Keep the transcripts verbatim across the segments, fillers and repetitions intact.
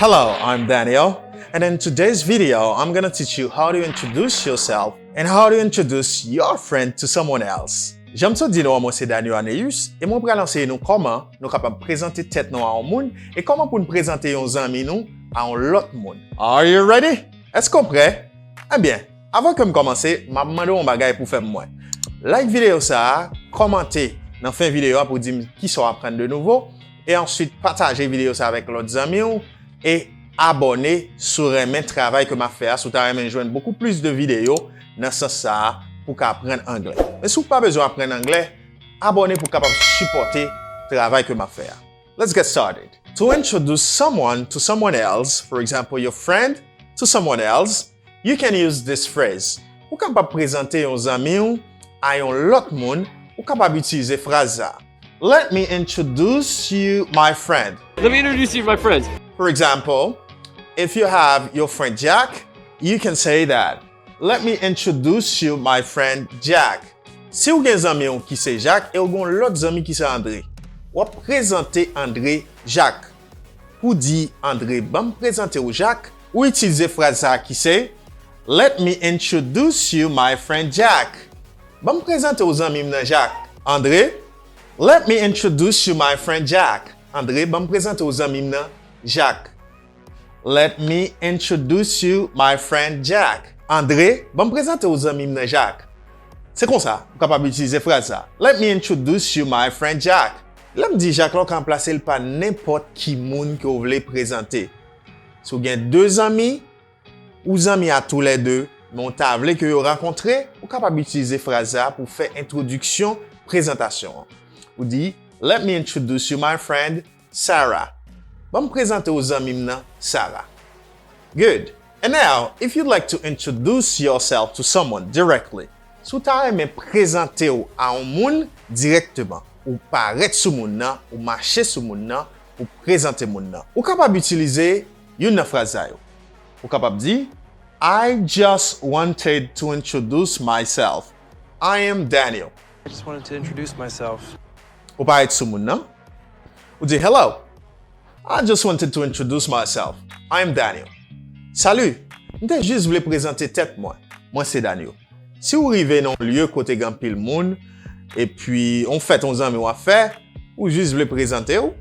Hello, I'm Daniel, and in today's video, I'm gonna teach you how to introduce yourself and how to introduce your friend to someone else. Jan m sot di nou an, mwen se Daniel Aneus, e mwen pral anseye nou kòman nou kapab prezante tèt nou a yon moun, e kòman pou n prezante yon zanmi nou a yon lòt moun. Are you ready? Èske w prè? Ebyen, avan ke m kòmanse, m ap mande w yon bagay pou w fè pou mwen. Like videyo sa a, kòmante nan fen videyo a pou w di m kisa w aprann de nouvo, e answit pataje videyo sa a avèk lòt zanmi w, e abòne si w renmen travay ke m ap fè a, si w ta renmen jwenn beaucoup plus de videyo nan sans sa a pou w ka aprann anglè. Men si w pa bezwen aprann anglè, abòne pou w kapab sipòte travay ke m ap fè a. Let's get started. To introduce someone to someone else, for example, your friend to someone else, you can use this phrase. Ou kapab prezante yon zanmi w a yon lòt moun, ou kapab itilize fraz sa. Let me introduce you my friend. Let me introduce you to my friends. For example, if you have your friend Jack, you can say that. Let me introduce you my friend Jack. Si w gen zanmi w ki se Jak e w gen yon lòt zanmi ki se Andre, w ap prezante Andre Jak. Pou w di Andre, ban m prezante w Jak, ou itilize fraz sa a ki se, Let me introduce you my friend Jack. Ban m prezante w zanmi m nan Jak. Andre, Let me introduce you my friend Jack. Andre, ban m prezante w zanmi m nan Jak. Let me introduce you my friend Jack. Andre, ban m prezante w zanmi m nan Jak. Se konsa, ou kapab itilize fraz sa. Let me introduce you my friend Jack. Lè m di Jak la, ou ka ranplase l pa nenpòt ki moun ke w vle prezante. Si w gen de zanmi, ou zanmi a toulède, men w ta vle ke yo rakontre, ou kapab itilize fraz sa pou fè entwodiksyon prezantasyon an. Ou di, Let me introduce you my friend Sarah. Ban m prezante w zanmi m nan, Sarah. Good. And now, if you'd like to introduce yourself to someone directly, si w ta renmen prezante w a yon moun dirèkteman, ou parèt sou moun nan, ou mache sou moun nan, ou prezante moun nan, ou kapab itilize youn nan fraz sa yo. Ou kapab di, I just wanted to introduce myself. I am Daniel. I just wanted to introduce myself. Ou parèt sou moun nan. Ou di, Hello. I just wanted to introduce myself. I am Daniel. Salut. M te jis vle prezante tèt mwen. Mwen se Daniel. Si w rive nan yon lye kote gen anpil moun, epi yon fèt yon zanmi w ap fè, ou jis vle prezante w,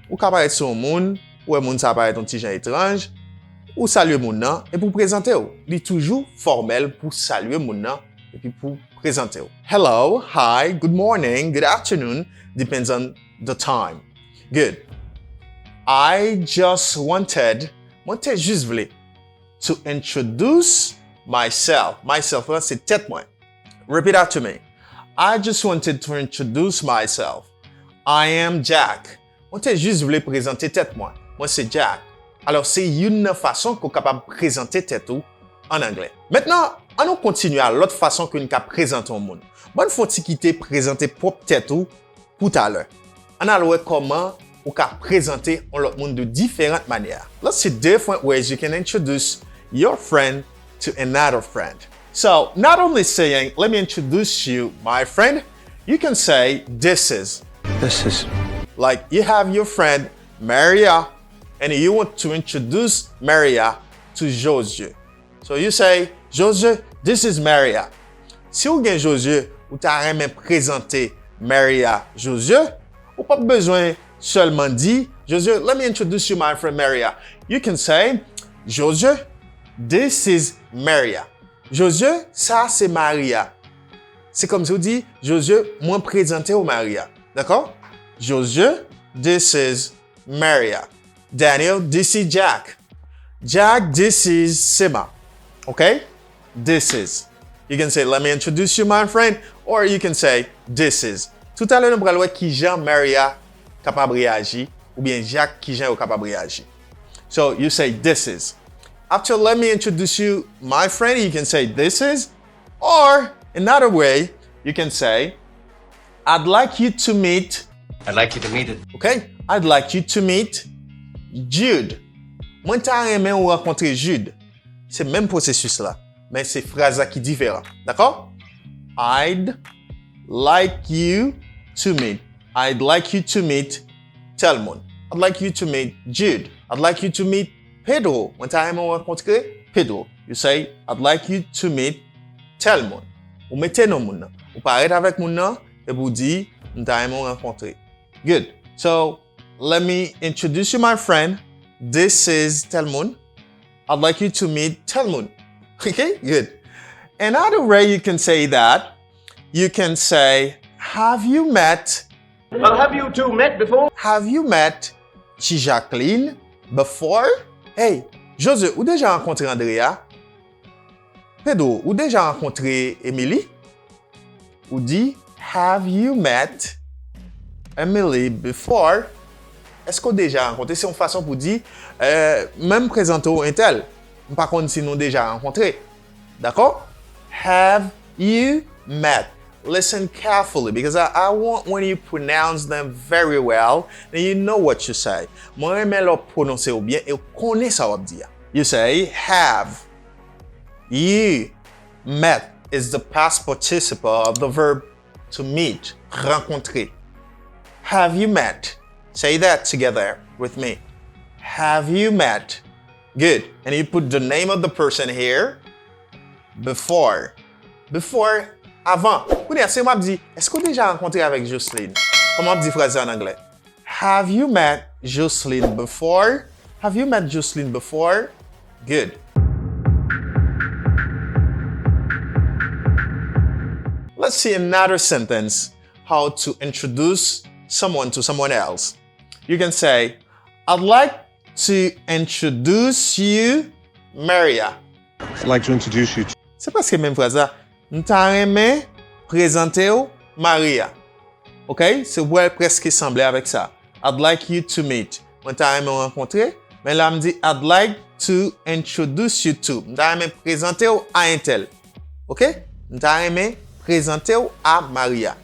ou ka parèt sou yon moun, ou wè moun sa parèt yon ti jan etranj, ou salye moun nan, epi w prezante w. Li toujou fòmèl pou salye moun nan, epi pou prezante w. Hello, hi, good morning, good afternoon, depends on the time. Good. I just wanted, mwen te jis vle, to introduce myself. Myself la se tèt mwen. Repeat after me. I just wanted to introduce myself. I am Jack. Mwen te jis vle prezante tèt mwen. Mwen se Jack. Alò, se youn nan fason ke w kapab prezante tèt ou an anglè. Mentnan, ann nou kontinye a lòt fason ke n ka prezante yon moun. Ban n fè yon ti kite prezante pwòp tèt ou pou talè. Ann al wè kòman ou ka prezante yon lòt moun de diferant manyè. Let's see different ways you can introduce your friend to another friend. So, not only saying, Let me introduce you my friend, you can say, This is. This is. Like, you have your friend Maria, and you want to introduce Maria to Josué. So you say, Josué, this is Maria. Si w gen Josué, ou ta renmen prezante Maria Josué, ou p ap bezwen sèlman di, Josué, let me introduce you my friend Maria. You can say, Josué, this is Maria. Josué, sa se Maria. Se kòmsi w di, Josué, mwen prezante w Maria. Dakò? Josué, this is Maria. Daniel, this is Jack. Jack, this is Sema. Ok? This is. You can say, let me introduce you my friend, or you can say, this is. Toutalè nou pral wè kijan Maria kapab reyaji, oubyen Jack kijan yo kapab reyaji. So, you say, this is. After let me introduce you my friend, you can say, this is. Or, another way, you can say, I'd like you to meet. I'd like you to meet it. Ok? I'd like you to meet Jude. Mwen ta renmen ou rankontre Jude. Se menm pwosesis la, men se fraz la ki diferan. Dakò? I'd like you to meet. I'd like you to meet tèl moun. I'd like you to meet Jude. I'd like you to meet Pedro, mwen ta renmen w rankontre Pedro. You say, I'd like you to meet tel moun. Ou mete non moun nan. Ou parèt avèk moun nan, epi w di, m ta renmen w rankontre. Good. So, let me introduce you my friend. This is tel moun. I'd like you to meet tel moun. Okay, good. Another way you can say that, you can say, have you met Well, have you two met before? Have you met Ti Jacqueline before? Hey, Josue, ou deja rankontre Andrea? Pedro, ou deja rankontre Emily? Ou di, have you met Emily before? Èske w deja rankontre? Se yon fason pou di, eh, men m prezante w entèl. M pa konn si nou deja rankontre. Dakò? Have you met? Listen carefully because I, I want when you pronounce them very well, then you know what you say. Mwen renmen lè w pwononse yo byen e w konnen sa w ap di a. You say, have you met is the past participle of the verb to meet, rankontre. Have you met? Say that together with me. Have you met? Good. And you put the name of the person here. Before. Before, avan. Kounye a, si m ap di, èske w deja rankontre avèk Jocelyne? Kòman w ap di fraz sa an anglè? Have you met Jocelyne before? Have you met Jocelyne before? Good. Let's see another sentence. How to introduce someone to someone else. You can say, I'd like to introduce you Maria. I'd like to introduce you to. Se prèske menm fraz la. M ta renmen prezante w Maria. Ok? Se w wè l prèske sanble avèk sa. I'd like you to meet. Mwen ta renmen w rankontre. Men la m di I'd like to introduce you to. M ta renmen prezante w a entèl. Ok? M ta renmen prezante w a Maria.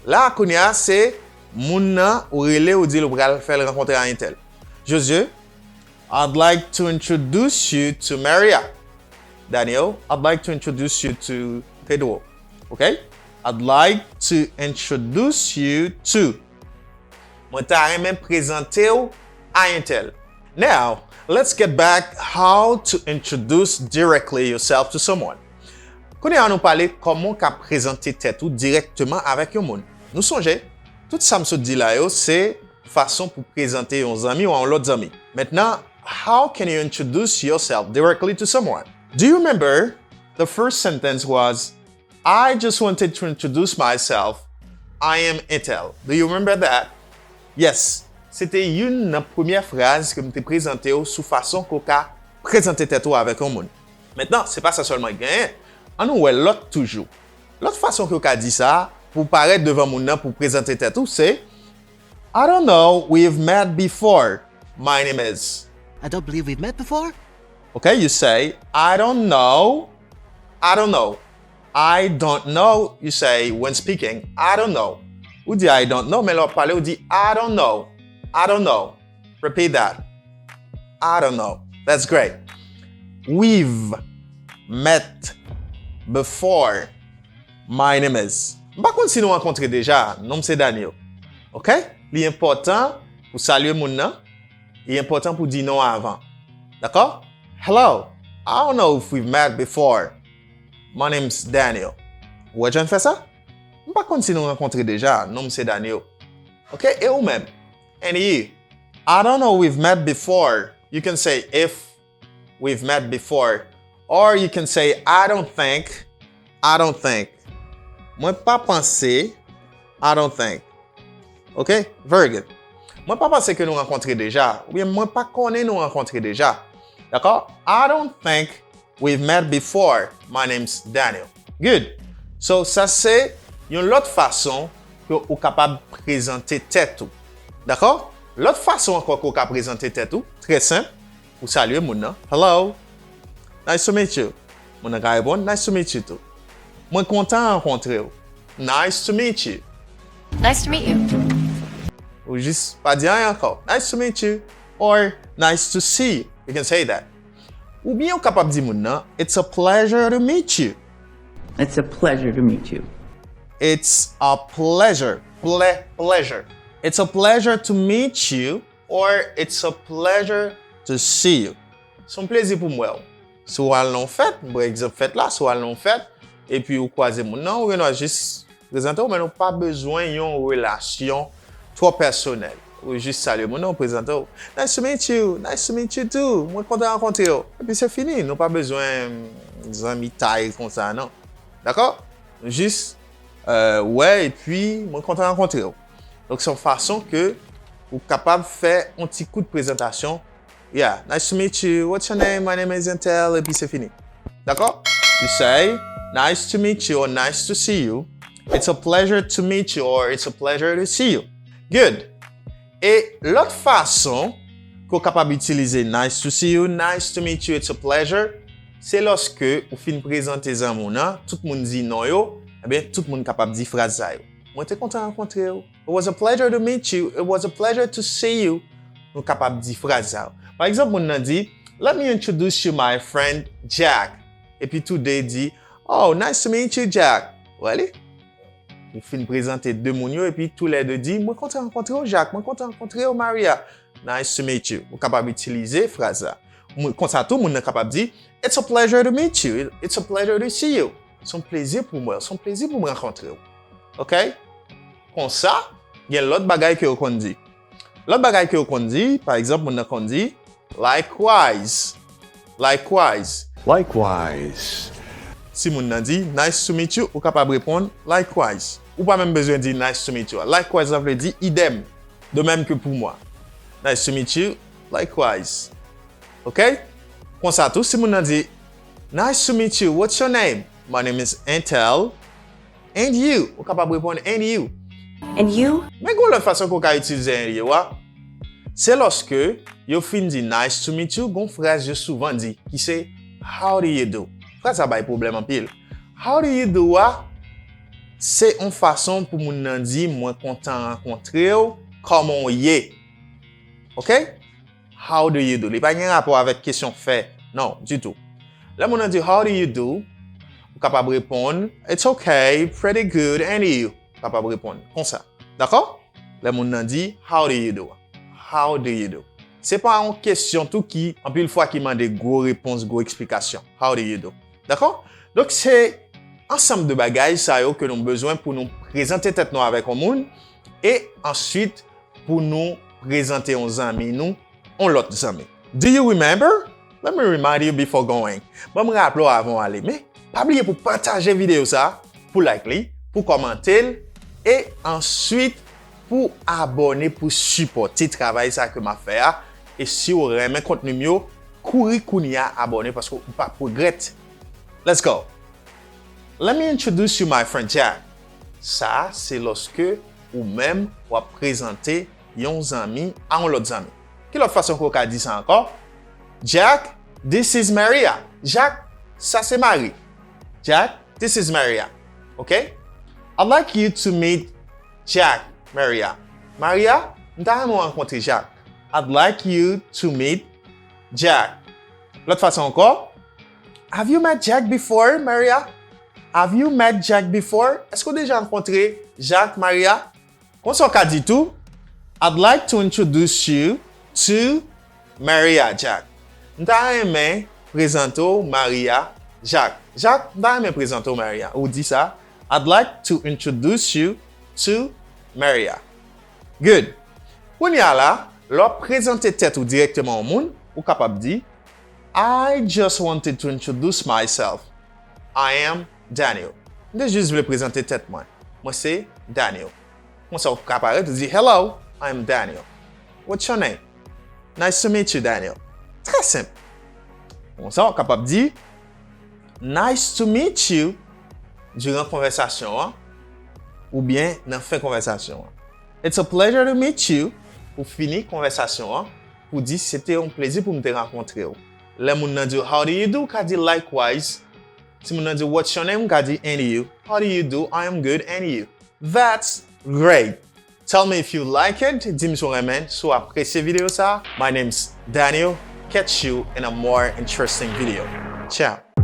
La kounye a se moun nan ou rele ou di l ou pral fè l rankontre a entèl. Josue, I'd like to introduce you to Maria. Daniel, I'd like to introduce you to Pedro. Ok? I'd like to introduce you to. Mwen ta renmen prezante w a entèl. Now, let's get back how to introduce directly yourself to someone. Kounye a nou pale kòman w ka prezante tèt ou dirèkteman avèk yon moun. Nou sonje, tout sa m sot di la yo se fason pou prezante yon zanmi w a yon lòt zanmi. Mentnan, how can you introduce yourself directly to someone? Do you remember the first sentence was, I just wanted to introduce myself. I am entèl. Do you remember that? Yes. Se te youn nan premyè fraz ke m te prezante w sou fason ke w ka prezante tèt ou avèk yon moun. Mentnan, se pa sa sèlman ki genyen. Ann nou wè lòt toujou. Lòt fason ke w ka di sa pou w parèt devan moun nan pou w prezante tèt ou se, I don't know we've met before. My name is. I don't believe we've met before. Ok, you say, I don't know. I don't know. I don't know, you say when speaking, I don't know. Ou di I don't know, men lè w ap pale, ou di I don't know. I don't know. Repeat that. I don't know. That's great. We've met before. My name is. M pa konn si nou rankontre deja, non m se Daniel. Ok? Li enpòtan pou salye moun nan, li enpòtan pou di non avan. Dakò? Hello, I don't know if we've met before. My name's Daniel. Ou wè jan l fè sa? M pa konn si nou rankontre deja, non m se Daniel. Ok, e ou menm? And you? I don't know we've met before. You can say if we've met before. Or you can say I don't think. I don't think. Mwen pa panse. I don't think. Ok? Very good. Mwen pa panse ke nou rankontre deja. Oubyen mwen pa konnen nou rankontre deja. Dakò? I don't think we've met before. My name's Daniel. Good. So, sa se yon lòt fason ke ou kapab prezante tèt ou. Dakò? Lòt fason ankò ke ou ka prezante tèt ou, trè senp, ou salye moun nan. Hello. Nice to meet you. Moun nan ka reponn, nice to meet you too. Mwen kontan rankontre w. Nice to meet you. Nice to meet you. Ou jis pa di anyen ankò. Nice to meet you. Or nice to see you. You can say that. Oubyen ou kapab di moun nan, it's a pleasure to meet you. It's a pleasure to meet you. It's a pleasure. Ple, pleasure. It's a pleasure to meet you or it's a pleasure to see you. Se yon plezi pou m wè w. Si w al nan yon fèt, m pran egzanp fèt la, si w al nan yon fèt, epi ou kwaze moun nan, ou gen dwa jis prezante w, men nou pa bezwen yon relasyon twò pèsonèl. Ou jis salye moun nan, ou prezante w. Nice to meet you, nice to meet you too. Mwen kontan rankontre w. Epi se fini, nou pa bezwen zanmitay konsa, non. Dakò? Nou jis, euh, wè, epi mwen kontan rankontre w. Donk, se yon fason ke ou kapab fè yon ti kout prezantasyon. Yeah, nice to meet you. What's your name? My name is Intel. Epi se fini. Dakò? You say, nice to meet you or nice to see you. It's a pleasure to meet you or it's a pleasure to see you. Good. E lòt fason ke w kapab itilize nice to see you, nice to meet you, it's a pleasure, se lòske ou fin prezante zanmi w nan, tout moun di non yo, ebyen, tout moun kapab di fraz sa yo. Mwen te kontan rankontre w. It was a pleasure to meet you. It was a pleasure to see you. Nou kapab di fraz sa yo. Pa egzanp, moun nan di, let me introduce you my friend Jack. Epi tou de di, oh, nice to meet you, Jack. Ou wè li? Ou fin prezante de moun yo, epi toulède di, mwen kontan rankontre w, Jack. Mwen kontan rankontre w, Maria. Nice to meet you. Ou kapab itilize fraz la. Moun, konsa tou, moun nan kapab di, it's a pleasure to meet you. It's a pleasure to see you. Se yon plezi pou mwen. Se yon plezi pou m rankontre w. Oke? Konsa, gen lòt bagay ke yo konn di. Lòt bagay ke yo konn di, pa egzanp, moun nan konn di, likewise. Likewise. Likewise. Si moun nan di, nice to meet you, ou kapab reponn, likewise. Ou pa menm bezwen di nice to meet you. Likewise, sa vle di idem. De même que pour moi. Nice to meet you. Likewise. Oke? Konsa tou, si moun nan di, nice to meet you. What's your name? My name is Intel. And you? Ou kapab reponn, and you. And you? Men gen yon lòt fason ke w ka itilize and you a. Se lòske yo fin di nice to meet you, gen yon fraz yo souvan di, ki se how do you do? Fraz sa bay pwoblèm anpil. How do you do a, se yon fason pou moun nan di, mwen kontan rankontre w, kòman w ye? Oke? How do you do? Li pa gen rapò avèk kesyon fè, non, ditou. Lè moun nan di, how do you do? Ou kapab reponn, it's okay, pretty good, and you? Ou kapab reponn konsa. Dakò? Lè moun nan di, how do you do? How do you do? Se pa yon kesyon tou ki, anpil fwa, ki mande gwo repons, gwo eksplikasyon. How do you do? Dakò? Donk, se ansanm de bagay sa yo ke nou bezwen pou nou prezante tèt nou avèk yon moun, e answit pou nou prezante yon zanmi nou, yon lòt zanmi. Do you remember? Let me remind you before going. Ban m raple w avan w ale. Men, pa bliye pou pataje videyo sa, pou like li, pou kòmante l, e answit pou abòne, pou sipòte travay sa ke m ap fè a. E si w renmen kontni m yo, kouri kounye a abòne paske ou p ap regrèt. Let's go! Let me introduce you my friend Jack. Sa a, se lòske ou menm w ap prezante yon zanmi a yon lòt zanmi. Ki lòt fason ke w ka di sa ankò? Jack, this is Maria. Jack, sa se Mari. Jack, this is Maria. Ok? I'd like you to meet Jack, Maria. Maria, m ta renmen w rankontre Jack. I'd like you to meet Jack. Lòt fason ankò. Have you met Jack before, Maria? Have you met Jack before? Èske w deja rankontre Jack, Maria? Konsa w ka di tou, I'd like to introduce you to Maria, Jack. M ta renmen prezante w Maria, Jack. Jack, m ta renmen prezante w Maria. Ou di sa, I'd like to introduce you to Maria. Good. Kounye a la, lè w ap prezante tèt ou dirèkteman yon moun, ou kapab di, I just wanted to introduce myself. I am Daniel. M te jis vle prezante tèt mwen. Mwen se Daniel. Konsa w ka parèt, ou di, hello, I am Daniel. What's your name? Nice to meet you, Daniel. Trè senp. Konsa w kapab di, nice to meet you diran konvèsasyon an oubyen nan fen konvèsasyon an. It's a pleasure to meet you pou fini konvèsasyon an, pou di se te yon plezi pou m te rankontre w. Lè moun nan di w, how do you do? Ou ka di likewise. Si moun nan di w, what's your name? Ou ka di and you. How do you do? I am good, and you? That's great. Tell me if you like it. Di m si w renmen, si w apresye videyo sa. My name's Daniel. Catch you in a more interesting video. Ciao.